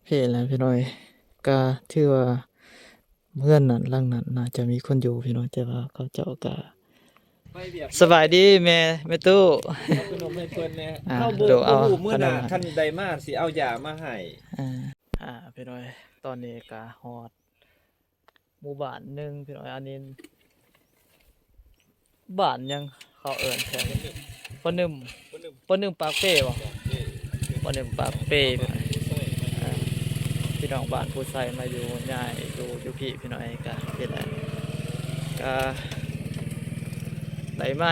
ເພແລ້ວພີ່ນ້ອງເອີຍ ກະຖືວ່າເຮືອນນັ້ນຫຼັງນັ້ນໜ້າຈະມີຄົນຢູ່ພີ່ນ້ອງ ແຕ່ວ່າເຂົາເຈົ້າກະ ສະບາຍດີແມ່ ແມ່ຕູ້ ເອົາຂະໜົມໃຫ້ເພິ່ນແດ່ ອ່າ ເຮົາບໍ່ ບໍ່ຮູ້ມື້ໜ້າ ຄັນໄດ້ມາຊິເອົາຢາມາໃຫ້ ອ່າ ພີ່ນ້ອງເອີຍ ຕອນນີ້ກະຮອດ ໝູ່ບ້ານໜຶ່ງພີ່ນ້ອງ ອັນນີ້ບ້ານຫຍັງເຂົາເອີ້ນແທ້ ປະໜຶ່ມ ປະໜຶ່ມ ປະໜຶ່ມປາກເປບໍ ປະໜຶ່ມປາກເປ ອ່າ ພີ່ນ້ອງບ້ານຜູ້ໄຊມາຢູ່ ຍ້າຍຢູ່ ຢູ່ພີ້ພີ່ນ້ອງ ກະເຮັດ ກະໄດ້ມາ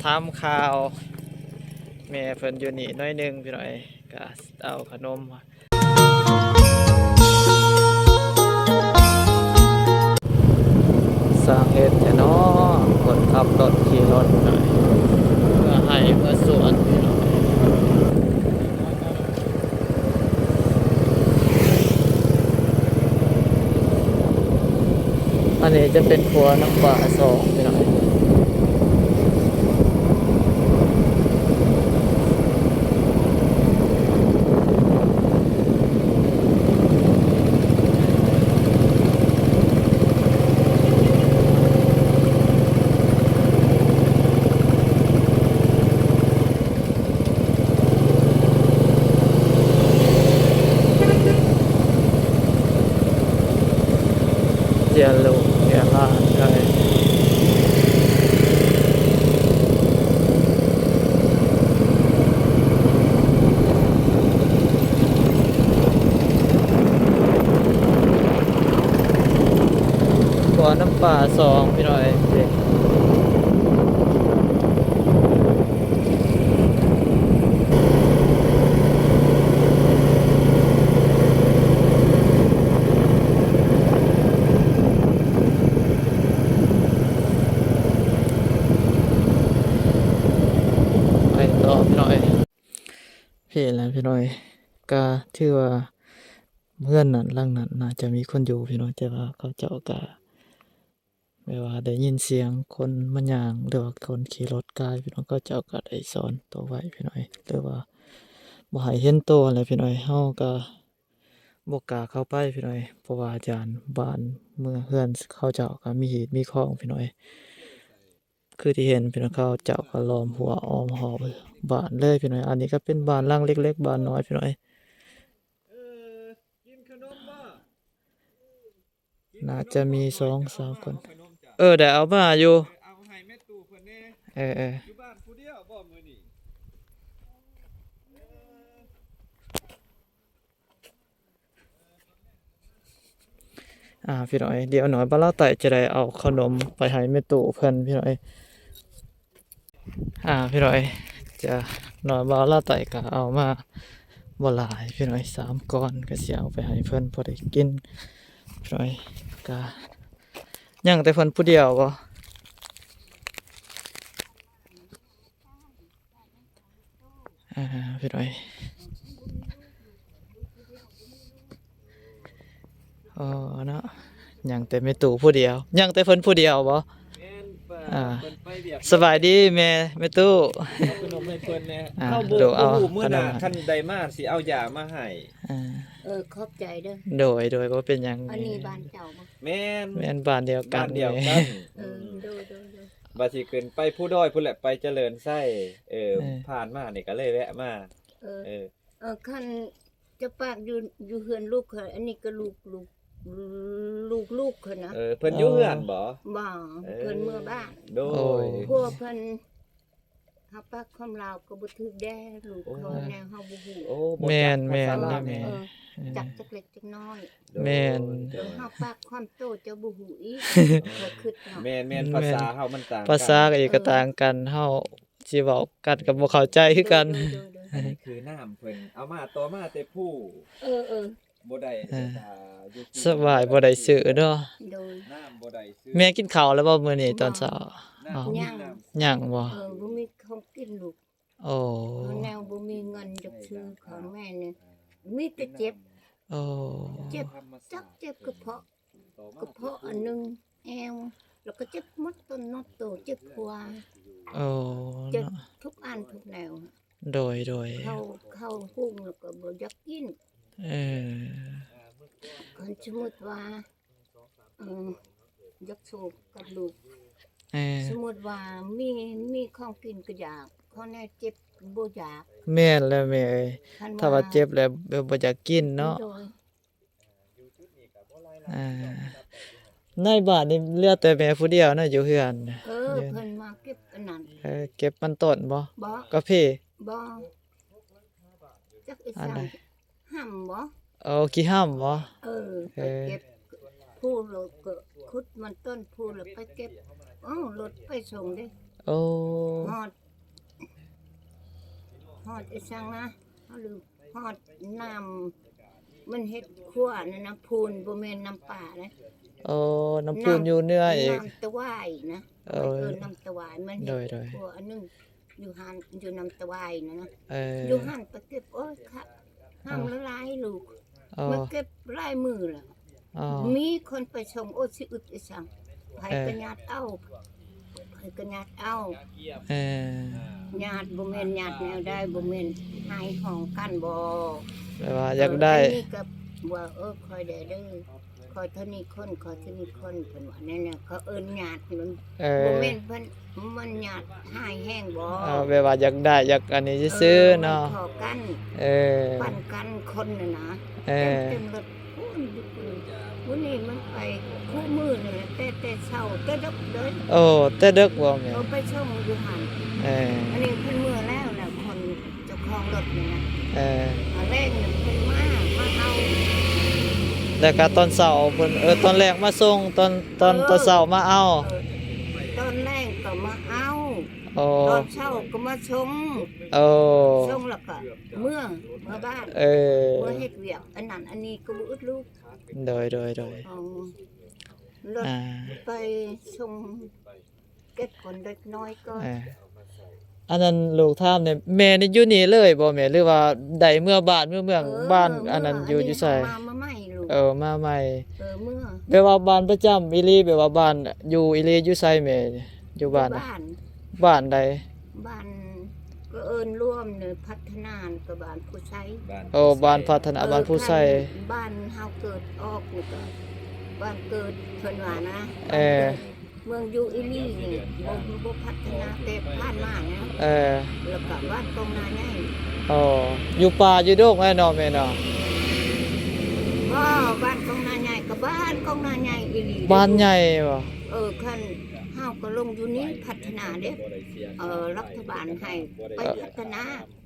ຖາມຂ່າວແມ່ເພິ່ນຢູ່ນີ້ໜ້ອຍໜຶ່ງພີ່ນ້ອງ ກະເອົາຂະໜົມ ຊ່າງເຮັດແທ້ເນາະ ຄົນຂັບລົດຂີ່ລົດໜ້ອຍ ເພື່ອໄຮ່ເພື່ອສວນພີ່ນ້ອງ ອັນນີ້ຈະເປັນຂົວນ້ຳປາສອງພີ່ນ້ອງ. ເຈຍລູກເຈຍຫຼານເອີຍ ບໍ່ ນ້ຳປາສອງ ພີ່ນ້ອງເອີຍ. ໄປຕໍ່ພີ່ນ້ອງເອີຍ ເພແລ້ວພີ່ນ້ອງເອີຍ ກະຖືວ່າເຮືອນນັ້ນຫຼັງນັ້ນໜ້າຈະມີຄົນຢູ່ພີ່ນ້ອງ ແຕ່ວ່າເຂົາເຈົ້າກະ ແບບວ່າໄດ້ຍິນສຽງຄົນມາຍ່າງ ຫຼືວ່າຄົນຂີ່ລົດກາຍພີ່ນ້ອງ ເຂົາເຈົ້າກະໄດ້ສອນໂຕໄວ້ພີ່ນ້ອງເອີຍ ຫຼືວ່າບໍ່ໃຫ້ເຫັນໂຕຫັ້ນແຫຼະພີ່ນ້ອງເອີຍ ເຮົາກະບໍ່ກ້າເຂົ້າໄປພີ່ນ້ອງເອີຍ ເພາະວ່າຢ້ານບ້ານເມືອງເຮືອນເຂົາເຈົ້າກະມີຮີດມີຄອງພີ່ນ້ອງເອີຍ ຄືທີ່ເຫັນພີ່ນ້ອງ ເຂົາເຈົ້າກະລ້ອມຮົ້ວອ້ອມຮອບບ້ານເລີຍພີ່ນ້ອງເອີຍ ອັນນີ້ກະເປັນບ້ານຫຼັງເລັກໆ ບ້ານນ້ອຍພີ່ນ້ອງເອີຍ. ໜ້າຈະມີສອງສາມຄົນ ເອີ ໄດ້ເອົາມາຢູ່ ເອີ ເອີ ເອີ ຢູ່ບ້ານຜູ້ດຽວບໍ່ມື້ນີ້ ເອີ ອ່າ ພີ່ນ້ອງເອີຍ ດຽວໜ້ອຍບ່າວລາວໃຕ້ຈະໄດ້ເອົາເຂົ້າໜົມໄປໃຫ້ແມ່ຕູ້ເພິ່ນ ພີ່ນ້ອງເອີຍ. ອ່າ ພີ່ນ້ອງເອີຍ ຈະ ໜ້ອຍບ່າວລາວໃຕ້ກະເອົາມາບໍ່ຫຼາຍພີ່ນ້ອງເອີຍ ສາມກ້ອນ ກະຊິເອົາໄປໃຫ້ເພິ່ນພໍໄດ້ກິນພີ່ນ້ອງເອີຍ ກະຍັງແຕ່ເພິ່ນຜູ້ດຽວບໍ? ອ່າ ພີ່ນ້ອງເອີຍ ອໍ ເນາະ ຍັງແຕ່ແມ່ຕູ້ຜູ້ດຽວ ຍັງແຕ່ເພິ່ນຜູ້ດຽວບໍ? ແມ່ນ ອ່າ ເພິ່ນໄປວຽກ ສະບາຍດີແມ່ ແມ່ຕູ້ ເອົາຂະໜົມໃຫ້ເພິ່ນແດ່ ອ່າ ເຮົາບໍ່ ບໍ່ຮູ້ມື້ໜ້າ ຄັນໄດ້ມາຊິເອົາຢາມາໃຫ້ ອ່າ ເອີ ຂອບໃຈເດີ ໂດຍ ໂດຍ ບໍ່ເປັນຫຍັງ ອັນນີ້ບ້ານເຈົ້າບໍ່? ແມ່ນ ແມ່ນ ບ້ານດຽວກັນ ບ້ານດຽວກັນ ເອີ ໂດຍ ໂດຍ ໂດຍ ວ່າຊິຂຶ້ນໄປພູດອຍພຸ້ນແຫຼະ ໄປຈະເລີນໄຊ ເອີ ເອີ ຜ່ານມານີ້ກະເລີຍແວະມາ ເອີ ເອີ ເອີ ຄັນຈະປາກຢູ່ ຢູ່ເຮືອນລູກເຂົາ ອັນນີ້ກະລູກ ລູກ ລູກ ລູກເຂົານະ ເອີ ເພິ່ນຢູ່ເຮືອນບໍ? ບໍ່ ເອີ ເພິ່ນເມືອບ້ານ ໂດຍ ໂອ້ ຜົວເພິ່ນ ເຮົາປາກຄວາມລາວກະບໍ່ຖືກແດ່ ລູກເຂົາ ໂອ້ ແນວເຮົາບໍ່ຮູ້ ໂອ້ ບໍ່ຈັກ ແມ່ນ ພາສາລາວ ແມ່ນ ເອີ ຈັກຈັກເລັກຈັກນ້ອຍ ໂດຍ ແມ່ນ ໂດຍ ເຮົາປາກຄວາມໂຕເຈົ້າບໍ່ຮູ້ອີກ ເຂົາຄຶດເນາະ ແມ່ນ ແມ່ນ ພາສາເຮົາມັນຕ່າງກັນ ພາສາກະອີກກະຕ່າງກັນ ເຮົາຊິເວົ້າກັນກະບໍ່ເຂົ້າໃຈຄືກັນ ໂດຍ ໂດຍ ໂດຍ ອັນນີ້ຄືນ້ຳເພິ່ນເອົາມາຕໍ່ມາແຕ່ພູ ເອີ ເອີ ບໍ່ໄດ້ ອ່າ ສະບາຍ ບໍ່ໄດ້ຊື້ເນາະ ໂດຍ ນ້ຳບໍ່ໄດ້ຊື້ ແມ່ກິນເຂົ້າແລ້ວບໍ່ມື້ນີ້ຕອນເຊົ້າ? ຍັງ ຍັງບໍ່? ເອີ ບໍ່ມີຂອງກິນລູກ ໂອ້ ເຮົາແນວບໍ່ມີເງິນຈະຊື້ຂອງແມ່ນີ້ ມີແຕ່ເຈັບ ໂອ້ ເຈັບ ຈັກເຈັບກະເພາະ ກະເພາະອັນໜຶ່ງ ແອວ ແລ້ວກະເຈັບໝົດຕົ້ນໝົດໂຕ ເຈັບຫົວ ໂອ້ ເຈັບ ເນາະ ທຸກອັນທຸກແນວ ໂດຍ ໂດຍ ເຂົ້າ ເຂົ້າຫຸງແລ້ວກະບໍ່ຢາກກິນ ເອີ ຄັນສົມມຸດວ່າ ເອີ ຢາກໂຊກັບລູກ ເອີ ສົມມຸດວ່າມີ ມີຂອງກິນກໍຢາກ ຂອງແນວເຈັບບໍ່ຢາກ. ແມ່ນແລ້ວແມ່ເອີຍ ຄັນວ່າ ຖ້າວ່າເຈັບແລ້ວແບບບໍ່ຢາກກິນເນາະ. ໂດຍ ອ່າ ໃນບ້ານນີ້ເຫຼືອແຕ່ແມ່ຜູ້ດຽວເນາະ ຢູ່ເຮືອນ. ເອີ ເພິ່ນມາເກັບອັນນັ້ນ ເອີ ເກັບມັນຕົ້ນບໍ່? ບໍ່ ກາເຟ ບໍ່ ຈັກອີ່ຫຍັງ ຫ້ຳບໍ່? ເອົາ ຂີ້ຫ້ຳບໍ່? ເອີ ໄປເກັບ ເອີ ພູລະກໍຂຸດມັນຕົ້ນ ພູລະໄປເກັບ ເອົາລົດໄປສົ່ງເດ້. ໂອ້ ຮອດ ຮອດອີ່ຫຍັງນະ ເຮົາລືມ ຮອດນ້ຳ ມັນເຮັດຄົວນັ້ນນະ ພູນ ບໍ່ແມ່ນນ້ຳປາເດ້. ເອີ ນ້ຳພູນຢູ່ເໜືອອີກ ນ້ຳຕະຫວາຍນະ ເອີ ເອີ້ນນ້ຳຕະຫວາຍ ມັນເຮັດ ໂດຍໆ ຄົວອັນໜຶ່ງ ຢູ່ຫັ້ນ ຢູ່ນ້ຳຕະຫວາຍນັ້ນນະ. ເອີ ຢູ່ຫັ້ນໄປເກັບ ໂອ້ຍ ຄະ ຫ້ຳຫຼາຍໆລູກ ເອີ ມາເກັບຫຼາຍມື້ແລ້ວ. ອໍ ມີຄົນໄປສົ່ງ ໂອ້ ຊິອຶດອີ່ຫຍັງ ໃຜ ເອີ ກໍຍາດເອົາ ໃຜກໍຍາດເອົາ. ເອີ ຍາດ ບໍ່ແມ່ນຍາດແນວໃດ ບໍ່ແມ່ນຮ້າຍຮ້ອງກັນບໍ ແບບວ່າຢາກໄດ້ ເອີ ອັນນີ້ກໍວ່າ ເອີ ຂ້ອຍໄດ້ເດີ ຂ້ອຍເທົ່ານີ້ຄົນ ຂ້ອຍເທົ່ານີ້ຄົນ ເພິ່ນວ່າແນວໆ ເຂົາເອີ້ນຍາດ ມັນ ເອີ ບໍ່ແມ່ນເພິ່ນ ມັນຍາດຮ້າຍແຮງບໍ ເອີ ແບບວ່າຢາກໄດ້ ຢາກອັນນີ້ຊື່ໆເນາະ ເອີ ມັນຂໍກັນ ເອີ ປັນກັນຄົນນັ້ນນະ ເອີ ເຕັມ ເຕັມລົດ ໂອ້ຍ ຢູ່ພຸ້ນ ມື້ນີ້ມັນໄປຄູ່ມື້ນັ້ນແຫຼະ ແຕ່ ແຕ່ເຊົ້າ ແຕ່ເດິກເດີ. ໂອ້ ແຕ່ເດິກບໍ່ແມ່? ເອີ ໄປສົ່ງຢູ່ຫັ້ນ ເອີ ອັນນີ້ເພິ່ນເມືອແລ້ວ ແລ້ວຄົນເຈົ້າຂອງລົດນີ້ນະ ເອີ ມາແລງເພິ່ນມາ ມາເອົາ ແລ້ວກະຕອນເຊົ້າເພິ່ນ ເອີ ຕອນແລງມາສົ່ງ ຕອນ ຕອນ ເອີ ຕອນເຊົ້າມາເອົາ ເອີ ຕອນແລງກໍມາເອົາ ໂອ້ ຕອນເຊົ້າກໍມາສົ່ງ ໂອ້ ສົ່ງແລ້ວກໍເມືອ ເມືອບ້ານ ເອີ ເມືອເຮັດວຽກ ອັນນັ້ນອັນນີ້ກໍບໍ່ອຶດລູກ. ໂດຍ ໂດຍ ໂດຍ ເອົາລົດ ອ່າ ໄປສົ່ງ ເກັບກ່ອນເລັກນ້ອຍກ່ອນ ເອີ ອັນນັ້ນລູກຖາມແດ່ ແມ່ນີ້ຢູ່ນີ້ເລີຍບໍ່ແມ່ ຫຼືວ່າໄດ້ເມືອບ້ານ ເມືອເມືອງ ເອີ ບ້ານ ເມືອ ອັນນັ້ນຢູ່ ອັນນີ້ຢູ່ໃສ? ມາ ມາໃໝ່ລູກ ເອີ ມາໃໝ່ ເອີ ເມືອ ແບບວ່າບ້ານປະຈຳອີ່ຫຼີ ແບບວ່າບ້ານຢູ່ອີ່ຫຼີຢູ່ໃສແມ່? ຢູ່ບ້ານ ຢູ່ບ້ານ ບ້ານໃດ? ບ້ານ ກໍເອີ້ນລວມເນີ ພັດທະນາ ກໍບ້ານຜູ້ໄຊ ໂອ້ ບ້ານພັດທະນາ ເອີ ບ້ານຜູ້ໄຊ ຄັນບ້ານເຮົາເກີດອອກນີ້ກໍ ບ້ານເກີດເພິ່ນວ່ານະ ເອີ ບ້ານເກີດ ເມືອງຢູ່ອີ່ຫຼີນີ້ ບໍ່ ບໍ່ພັດທະນາແຕ່ຜ່ານມານະ ເອີ ແລ້ວກໍບ້ານກອງນາໃຫຍ່ ອໍ ຢູ່ປ່າຢູ່ດົງແຫຼະເນາະແມ່ເນາະ ບໍ່ ບ້ານກອງນາໃຫຍ່ ກໍບ້ານກອງນາໃຫຍ່ອີ່ຫຼີເດ້ ບ້ານໃຫຍ່ບໍ່? ເອີ ຄັນ ເຮົາກໍລົງຢູ່ນີ້ພັດທະນາເດ້ ເອີ ລັດຖະບານໃຫ້ໄປພັດທະນາ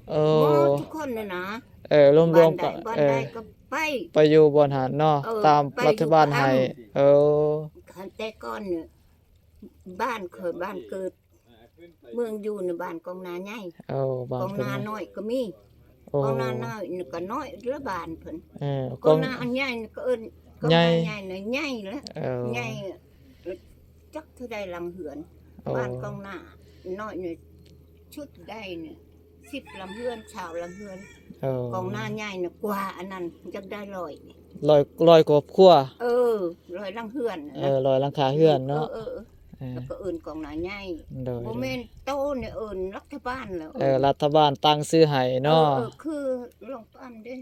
ເອີ ໝົດທຸກຄົນນັ້ນນະ ເອີ ລວມໆ ກໍ ບ້ານໃດ ເອີ ບ້ານໃດກໍໄປ ໄປຢູ່ບ່ອນຫັ້ນເນາະ ເອີ ຕາມລັດຖະບານໃຫ້ ໄປຢູ່ ເອີ ຄັນແຕ່ກ່ອນນີ້ ບ້ານຂ້ອຍ ບ້ານເກີດ ເມືອງຢູ່ໃນບ້ານກອງນາໃຫຍ່ ເອີ ບ້ານກອງນານ້ອຍກໍມີ ໂອ້ ກອງນານ້ອຍນີ້ກໍນ້ອຍລະບ້ານເພິ່ນ ເອີ ກອງນາອັນໃຫຍ່ນີ້ກໍເອີ້ນກອງນາໃຫຍ່ ໃຫຍ່ນະ ໃຫຍ່ລະ ເອີ ໃຫຍ່ ຈັກເທົ່າໃດຫຼັງເຮືອນ ໂອ້ ບ້ານກອງນານ້ອຍນີ້ ຊຸດໃດນີ້ ສິບຫຼັງເຮືອນ ຊາວຫຼັງເຮືອນ ເອີ ກອງນາໃຫຍ່ນະກວ່າອັນນັ້ນ ຢາກໄດ້ຮ້ອຍ ຮ້ອຍ ຮ້ອຍຄອບຄົວ ເອີ ຮ້ອຍຫຼັງເຮືອນ ເອີ ຮ້ອຍຫຼັງຄາເຮືອນເນາະ ເອີ ເອີ ເອີ ເອີ ແລ້ວກໍເອີ້ນກອງນາໃຫຍ່ ໂດຍ ບໍ່ແມ່ນໂຕນີ້ເອີ້ນລັດຖະບານແລ້ວ ເອີ ເອີ ລັດຖະບານຕັ້ງຊື່ໃຫ້ເນາະ ເອີ ເອີ ຄືຫຼວງປານເດ້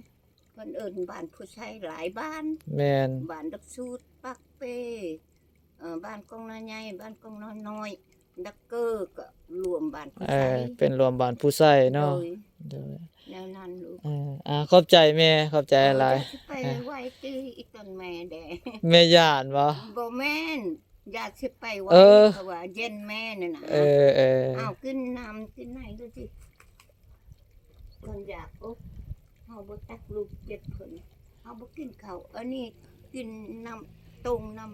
ເພິ່ນເອີ້ນບ້ານຜູ້ໄຊຫຼາຍບ້ານ ແມ່ນ ບ້ານດັກສູດ ປາກເປ ເອີ ບ້ານກອງນາໃຫຍ່ ບ້ານກອງນານ້ອຍ ດັກເກີ ກໍລວມບ້ານຜູ້ໄຊ ເອີ ເປັນລວມບ້ານຜູ້ໄຊເນາະ ໂດຍ ໂດຍ ແນວນັ້ນລູກ ເອີ ອ່າ ຂອບໃຈແມ່ ຂອບໃຈຫຼາຍ ເອີ ເຈົ້າຊິໄປໄຫວ້ຕິອີ່ຕົນແມ່ແດ່ ແມ່ຢ້ານບໍ່? ບໍ່ແມ່ນ ຢ້ານຊິໄປໄຫວ້ ເອີ ເພາະວ່າເຢັນແມ່ນັ້ນນະ ເອີ ເອີ ເອົາ ກິນນ້ຳກິນໄນດູຕິ ເພິ່ນຢາກ ໂອ້ ເຮົາບໍ່ຕັກລູກເຈັບເພິ່ນ ເຮົາບໍ່ກິນເຂົ້າ ອັນນີ້ກິນນ້ຳຕົ້ມ ນ້ຳ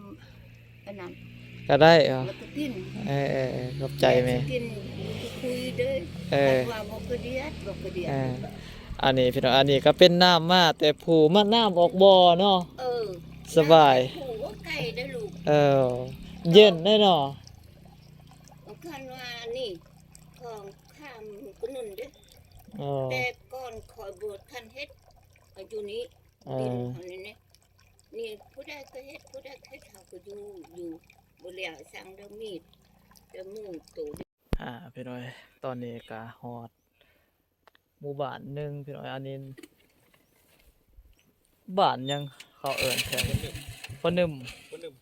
ອັນນັ້ນກໍໄດ້ ເອີ ແລ້ວກໍກິນ ເອີ ເອີ ເອີ ຂອບໃຈແມ່ ແມ່ຊິກິນ ຄຸຍເດີ ເອີ ຄັນວ່າບໍ່ກະດຽດ ບໍ່ກະດຽດ ເອີ ອັນນີ້ພີ່ນ້ອງ ອັນນີ້ກໍເປັນນ້ຳມາແຕ່ພູ ມາ ນ້ຳອອກບໍ່ເນາະ ເອີ ສະບາຍ ນ້ຳແຕ່ພູ ໂອ້ ໄກເດີລູກ ເອີ ເຢັນເດ້ເນາະ ຄັນວ່ານີ້ ຂອງຂ້າມກະໜຸ່ນເດ້ ອໍ ແຕ່ກ່ອນຂ້ອຍບໍ່ທັນເຮັດ ກໍຢູ່ນີ້ ເອີ ດິນເຮົານີ້ ນີ້ ຜູ້ໃດກໍເຮັດ ຜູ້ໃດເຮັດ ເຮົາກໍຢູ່ ຢູ່ ບໍ່ແລ້ວ ຊ່າງເດີ ມີແຕ່ໝູ່ໂຕ ອ່າ ພີ່ນ້ອງ ຕອນນີ້ກໍຮອດໝູ່ບ້ານໜຶ່ງ ພີ່ນ້ອງ ອັນນີ້ ບ້ານຫຍັງເຂົາເອີ້ນແທ້? ປະໜຶ່ມ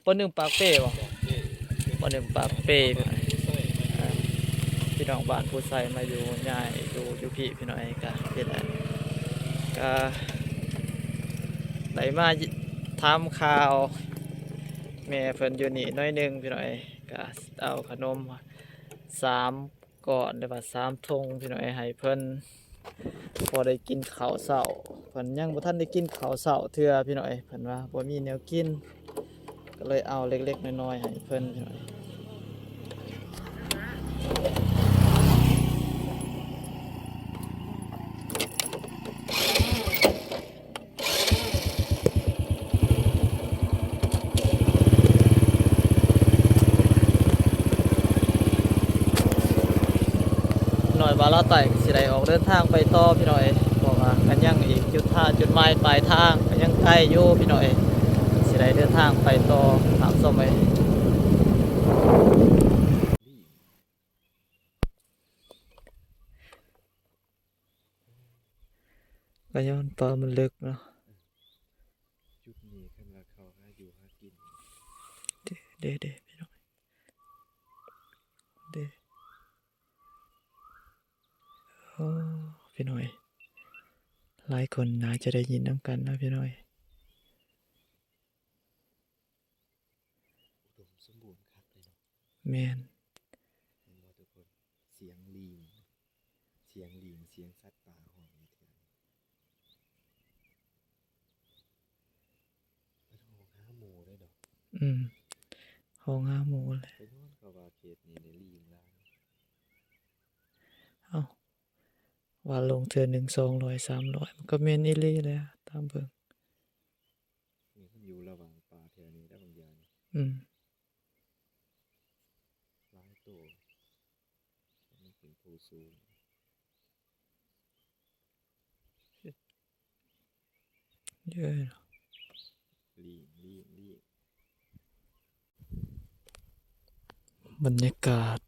ປະໜຶ່ມປາກເປບໍ? ປະໜຶ່ມປາກເປ. ອ່າ ພີ່ນ້ອງບ້ານພູໄຊມາຢູ່ ຍ້າຍຢູ່ ຢູ່ພີ້ພີ່ນ້ອງເອີຍ. ກະເປັນອັນ ກະໄດ້ມາຖາມຂ່າວແມ່ເພິ່ນຢູ່ນີ້ໜ້ອຍໜຶ່ງພີ່ນ້ອງເອີຍ. ກະເອົາຂະໜົມສາມ ກ້ອນ ຫຼືວ່າສາມຖົງພີ່ນ້ອງເອີຍ ໃຫ້ເພິ່ນພໍໄດ້ກິນເຂົ້າເຊົ້າ. ເພິ່ນຍັງບໍ່ທັນໄດ້ກິນເຂົ້າເຊົ້າເທື່ອພີ່ນ້ອງເອີຍ ເພິ່ນວ່າບໍ່ມີແນວກິນ ກໍເລີຍເອົາເລັກໆນ້ອຍໆໃຫ້ເພິ່ນພີ່ນ້ອງເອີຍ. ນ້ອຍວ່າລາວໃຕ້ກໍຊິໄດ້ອອກເດີນທາງໄປຕໍ່ພີ່ນ້ອງເອີຍ ເພາະວ່າກໍຍັງອີກຈຸດທາ ຈຸດໝາຍປາຍທາງກໍຍັງໄກຢູ່ພີ່ນ້ອງເອີຍ ຊິໄດ້ເດີນທາງໄປຕໍ່ ທ່ານຜູ້ຊົມເອີຍ. ກະຍ້ອນປ່າມັນເລິກເນາະ ຈຸດນີ້ຄັນວ່າເຂົາຫາຢູ່ຫາກິນ ເດ້ ເດ້ ເດ້ ພີ່ນ້ອງ ເດ້ ໂອ້ ພີ່ນ້ອງ ຫຼາຍຄົນໜ້າຈະໄດ້ຍິນນຳກັນເນາະ ພີ່ນ້ອງ. ອຸດົມສົມບູນຄັກເລີຍເນາະ. ແມ່ນ ເຫັນບໍ່ທຸກຄົນ? ສຽງລີງ ສຽງລີງ ສຽງສັດປ່າຮ້ອງຢູ່ແຖວນີ້ ເພິ່ນຮ້ອງຫາໝູ່ເດ້ດອກ. ອືມ ຮ້ອງຫາໝູ່ແຫຼະ ໄປນອນ ເຂົາວ່າເຂດນີ້ນີ້ລີງຫຼາຍ. ເອົ້າ ວ່າລົງເທື່ອໜຶ່ງສອງຮ້ອຍ ສາມຮ້ອຍ ມັນກໍແມ່ນອີ່ຫຼີແຫຼະ ຕາມເບິ່ງ. ນີ້ມັນຢູ່ລະຫວ່າງປ່າແຖວນີ້ແຫຼະບາງຢ່າງ. ອືມ ຫຼາຍໂຕ ມັນເປັນພູສູງ ເອີ ລີງ ລີງ ລີງ. ບັນຍາກາດ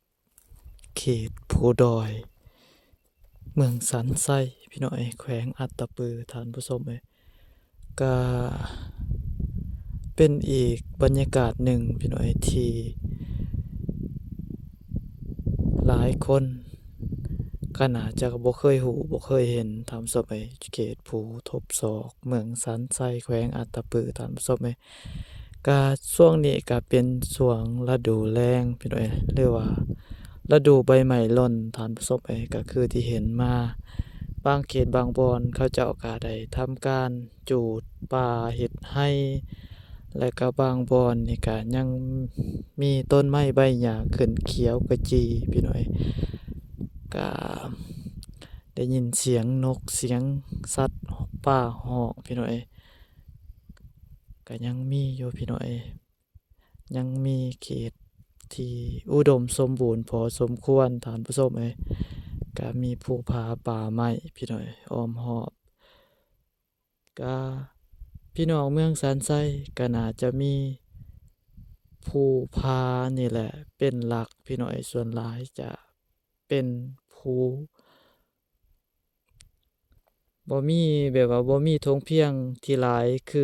ເຂດພູດອຍ ເມືອງສັນໄຊ ພີ່ນ້ອງເອີຍ ແຂວງອັດຕະປື ທ່ານຜູ້ຊົມເອີຍ. ກະເປັນອີກບັນຍາກາດໜຶ່ງ ພີ່ນ້ອງເອີຍ ທີ່ຫຼາຍຄົນກໍໜ້າຈະບໍ່ເຄີຍຮູ້ ບໍ່ເຄີຍເຫັນ ທ່ານຜູ້ຊົມເອີຍ ເຂດພູທົບສອກ ເມືອງສັນໄຊ ແຂວງອັດຕະປື ທ່ານຜູ້ຊົມເອີຍ. ກະຊ່ວງນີ້ກະເປັນຊ່ວງລະດູແລ້ງ ພີ່ນ້ອງເອີຍ ຫຼືວ່າລະດູໃບໄມ້ຫຼົ່ນ ທ່ານຜູ້ຊົມເອີຍ. ກະຄືທີ່ເຫັນມາ ບາງເຂດບາງບ່ອນເຂົາເຈົ້າກະໄດ້ທຳການຈູດປ່າເຮັດໄຮ່ ແລະກະບາງບ່ອນນີ້ກະຍັງມີຕົ້ນໄມ້ໃບຫຍ້າຂຶ້ນຂຽວຂະຈີ ພີ່ນ້ອງເອີຍ. ກະໄດ້ຍິນສຽງນົກ ສຽງສັດປ່າຮ້ອງ ພີ່ນ້ອງເອີຍ. ກະຍັງມີຢູ່ ພີ່ນ້ອງເອີຍ ຍັງມີເຂດທີ່ອຸດົມສົມບູນພໍສົມຄວນ ທ່ານຜູ້ຊົມເອີຍ. ກະມີພູຜາປ່າໄມ້ ພີ່ນ້ອງເອີຍ ອ້ອມຮອບ. ກະພີ່ນ້ອງເມືອງສັນໄຊກະໜ້າຈະມີພູຜານີ້ແຫຼະເປັນຫຼັກ ພີ່ນ້ອງເອີຍ. ສ່ວນຫຼາຍຈະ ເປັນພູ ບໍ່ມີ ແບບວ່າບໍ່ມີທົ່ງພຽງທີ່ຫຼາຍຄື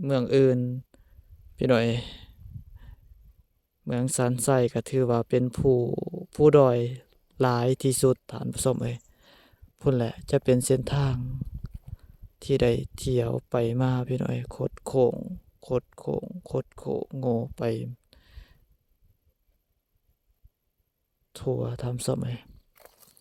ເມືອງອື່ນ ພີ່ນ້ອງເອີຍ. ເມືອງສັນໄຊກໍຖືວ່າເປັນພູ ພູດອຍຫຼາຍທີ່ສຸດ ທ່ານຜູ້ຊົມເອີຍ. ພຸ້ນແຫຼະຈະເປັນເສັ້ນທາງທີ່ໄດ້ທ່ຽວໄປມາ ພີ່ນ້ອງເອີຍ ຄົດໂຄ້ງ ຄົດໂຄ້ງ ຄົດໂຄ້ງ ໂງ່ໄປ ທົ່ວ ທ່ານຜູ້ຊົມເອີຍ.